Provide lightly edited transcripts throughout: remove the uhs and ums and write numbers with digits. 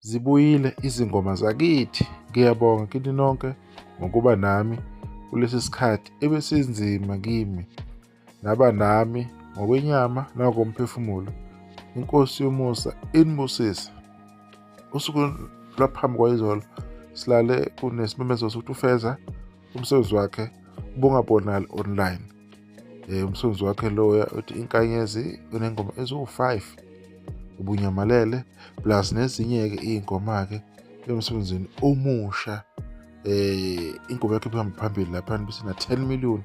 Zibuyile izingoma zakithi. Ngiyabonga kini nonke ngokuba nami kulesi sikhathi ebesinzima kimi. Naba nami ngokwenyama nangokomphefumulo. Inkosi yomusa inibusise. Usuku lwaphambi kwayizolo silale kunesimemezelo sokuthi uFeza umsebenzi wakhe ubungabonakali online. Umsebenzi wakhe loya uthi inkanyezi unengoma eziwu-5 ubunyamalele plus nezinye-ke iy'ngoma-ke emsebenzini omusha. Ingoma yakhe ihamba phambili lapha bisina 10 million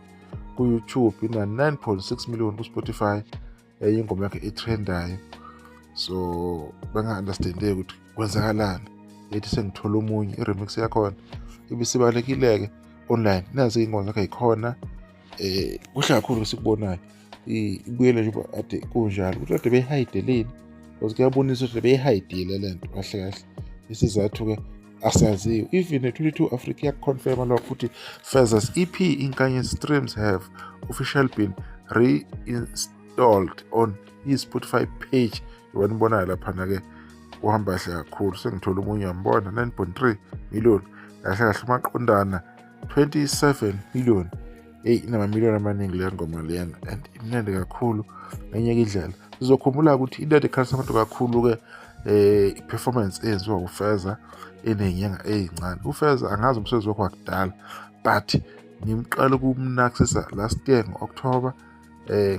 ku-YouTube, ina 9.6 million ku-Spotify. Enye ingoma yakhe etrendayo, so banga-understandeki ukuthi kwenzakalani. Ethi sengithola omunye i-remix yakhona ibisibalekile-ke online. Nazi iy'ngoma zakhe yikhona. Kuhle kakhulu esikubonayo, ibuyele nje kade kunjalo, ukuthi kade beyihayideleni because kuyabonisa ukuthi beyihayidile le nto kahle kahle. Isizathu-ke asaziwe. Even ne-22 Africa iyakuconfirma lokho ukuthi Feza's EP Inkanyezi streams have officially been reinstalled on his Spotify page. Njengoba nibonayo laphana-ke kuhamba kahle kakhulu. Sengithola omunye, uyambona, 9.3 million kahle kahle, umaqondana 27 million. Eyi, inamamiliyoni amaningi leyo ngoma leyana and imnandi kakhulu. Ngenye indlela sizokhumbula ukuthi into ekhalisa abantu kakhulu-ke i-performance eyenziwa uFeza eney'nyanga ey'ncane. UFeza angazi umsebenzi wakhe wakudala, but ngimqala ukumnakisisa last year ngo-October.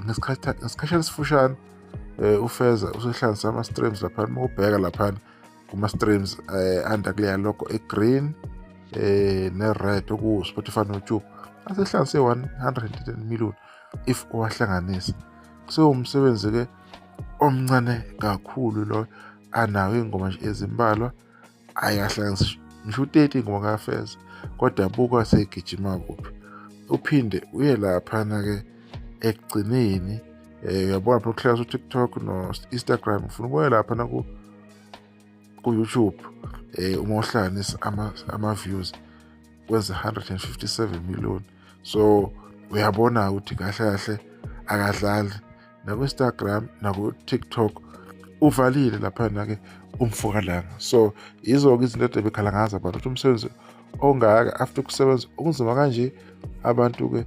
Ngesikhashana esifushane uFeza usehlanganise ama-streams laphana. Uma ubheka laphana kuma-streams under kuleya logo e-green ne-red oku-Spotify no-YouTube, asehlanganise 110 million if uwahlanganisa. Kusewumsebenzi-ke omncane kakhulu lo, anawo iy'ngoma nje ezimbalwa, ayahlanganisa ngisho u-30 ingoma kaFeza, kodwa buka seyigijima kuphi. Uphinde uye laphana-ke ekugcineni, uyabona phela ukuhlala ku-TikTok no-Instagram, ufuna ukuya laphana ku-YouTube, uma uhlanganisa ama-views kwenza 157 million. So uyabona ukuthi kahle kahle akadlali naku-Instagram naku-TikTok, uvalile laphana-ke umfokalanga. So yizo-ke izinto ade bekhala ngazo abantu ukuthi umsebenzi ongaka after ukusebenza okunzima kanje, abantu-ke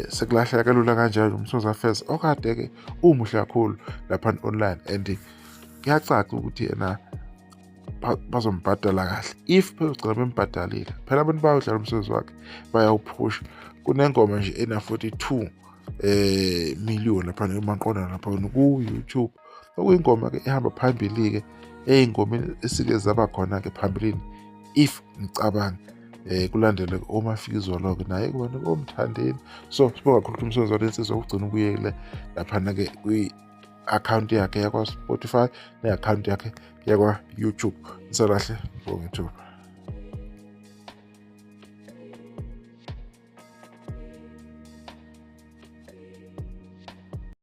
sekulahleka kalula kanjalo umsebenzi kaFeza okade-ke umuhle kakhulu lapha online. And kuyacaca ukuthi yena bazombhadala kahle if bezogcina bembhadalile. Phela abantu bayawudlala umsebenzi wakhe, bayawuphusha. Kunengoma nje ena-42 million lapha emaqondana lapha ku-YouTube, okuyingoma-ke ehamba phambili-ke ey'ngomeni esike zaba khona-ke phambilini if ngicabanga. Kulandele oMafikizolo-ke naye kubona oMthandeni. So sibonga kakhulu ukuthi umsebenzi wale nsizwa ugcina ubuyele laphana-ke kwi-akhawunti yakhe yakwa-Spotify ne-akhawunti yakhe yakwa-YouTube. Nisalahle, bonge ithuba.